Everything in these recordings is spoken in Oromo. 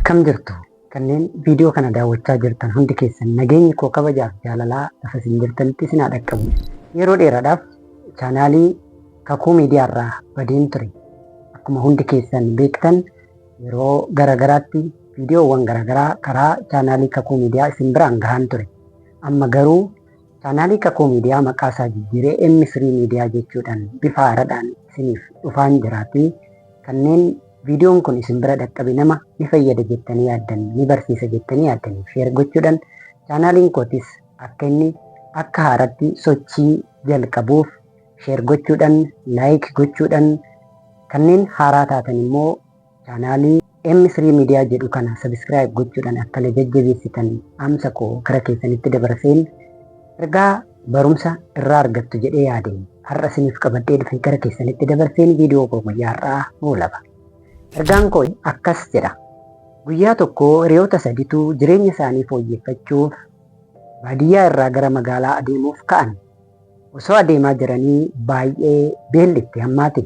Akkam jirtu? Kanneen viidiyoo kana daawwachaa jirtan hundi keessan nageenyi koo kabajaaf jaalalaa lafa isin jirtanitti isin haa dhaqqabu. Yeroo dheeraadhaaf chaanaalii Kakuu Miidiyaarraa badeen ture. Akkuma hundi keessan beektan yeroo garaagaraatti viidiyoowwan garaagaraa karaa chaanaalii Kakuu Miidiyaa isin biraan gahaan ture. Amma garuu chaanaalii Kakuu Miidiyaa maqaa isaa jijjiiree M3 Miidiyaa jechuudhaan bifa haaraadhaan isiniif dhufaan jiraati. Kanneen viidiyoon kun isin bira dhaqqabe nama ni fayyada jettanii yaaddan, ni barsiisa jettanii yaaddaniif share gochuudhaan chaanaaliin kootis akka inni akka haaratti sochii jalqabuuf share gochuudhaan, like gochuudhaan, kanneen haaraa taatan immoo chaanaalii M3 Media jedhu kana subscribe gochuudhaan akka na jajjabeessitan dhaamsa koo gara keessanitti dabarseen ergaa barumsa irraa argattu jedhee yaade har'a isiniif qabadhee dhufe gara keessanitti dabarseen viidiyoo koo guyyaa har'aa goolaba. Ergaan koo akkas jedha. Guyyaa tokko hiriyoota saditu jireenya isaanii fooyyeffachuuf baadiyyaa irraa gara magaalaa adeemuuf ka'an. Osoo adeemaa jiranii baay'ee beelli itti hammaate.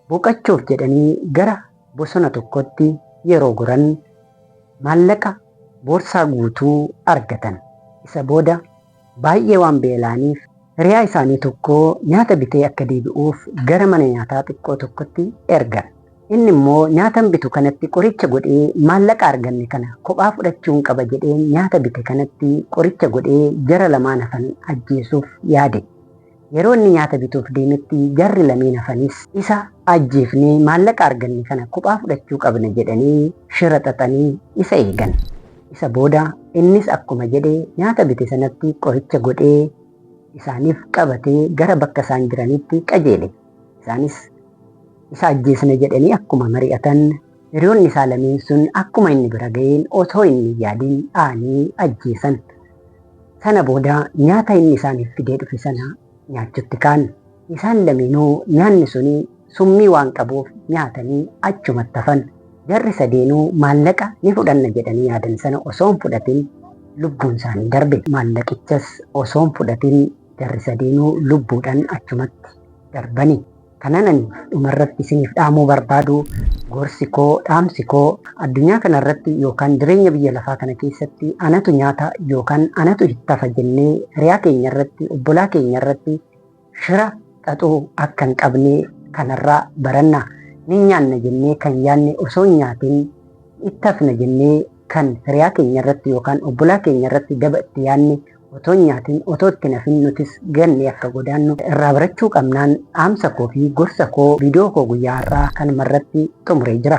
Boqachuuf jedhanii gara bosona tokkotti yeroo goran maallaqa boorsaa guutuu argatan. Isa booda baay'ee waan beela'aniif hiriyaa isaanii tokko nyaata bitee akka deebi'uuf gara mana nyaataa xiqqoo tokkotti ergan. Inni immoo nyaatan bitu kanatti qoricha godhee maallaqa arganne kana kophaa fudhachuun qaba jedhee nyaata bite kanatti qoricha godhee jara lamaan hafan ajjeesuuf yaade. Yeroo inni nyaata bituuf deemetti jarri lameen hafanis isa ajjeefnee maallaqa arganne kana kophaa fudhachuu qabna jedhanii shira xaxanii isa eegan. Isa booda innis akkuma jedhe nyaata bite sanatti qoricha godhee isaaniif qabatee gara bakka isaan jiranitti qajeele. Isaanis isa ajjeesna jedhanii akkuma mari'atan hiriyoonni isaa lameen sun akkuma inni bira ga'een otoo inni hin yaadin dha'anii ajjeesan. Sana booda nyaata inni isaaniif fidee dhufe sana nyaachutti ka'an. Isaan lameenuu nyaanni suni summii waan qabuuf nyaatanii achumatti hafan. Jarri sadeenuu maallaqa ni fudhanna jedhanii yaadan sana osoo hin fudhatin lubbuun isaanii darbe. Maallaqichas osoo hin fudhatin jarri sadeenuu lubbuudhaan achumatti darbani. Kanan ani dhumarratti isiniif dhaamuu barbaadu, gorsi koo, dhaamsi koo, addunyaa kanarratti yookaan jireenya biyya lafaa kana keessatti anatu nyaata yookaan anatu ittafa jennee hiriyaa keenya irratti, obbolaa keenya irratti shira xaxuu akka hin qabne kanarraa baranna. Ni nyaanna jennee kan yaadne osoo hin nyaatin, ittafna jennee kan hiriyaa keenya irratti yookaan obbolaa keenya irratti daba itti yaadne otoo hin nyaatin, otoo itti nafin nutis gannee akka godaannu irraa barachuu qabnaan dhaamsa koo fi gorsa koo viidiyoo koo guyyaa har'aa kanuma irratti xumuree jira.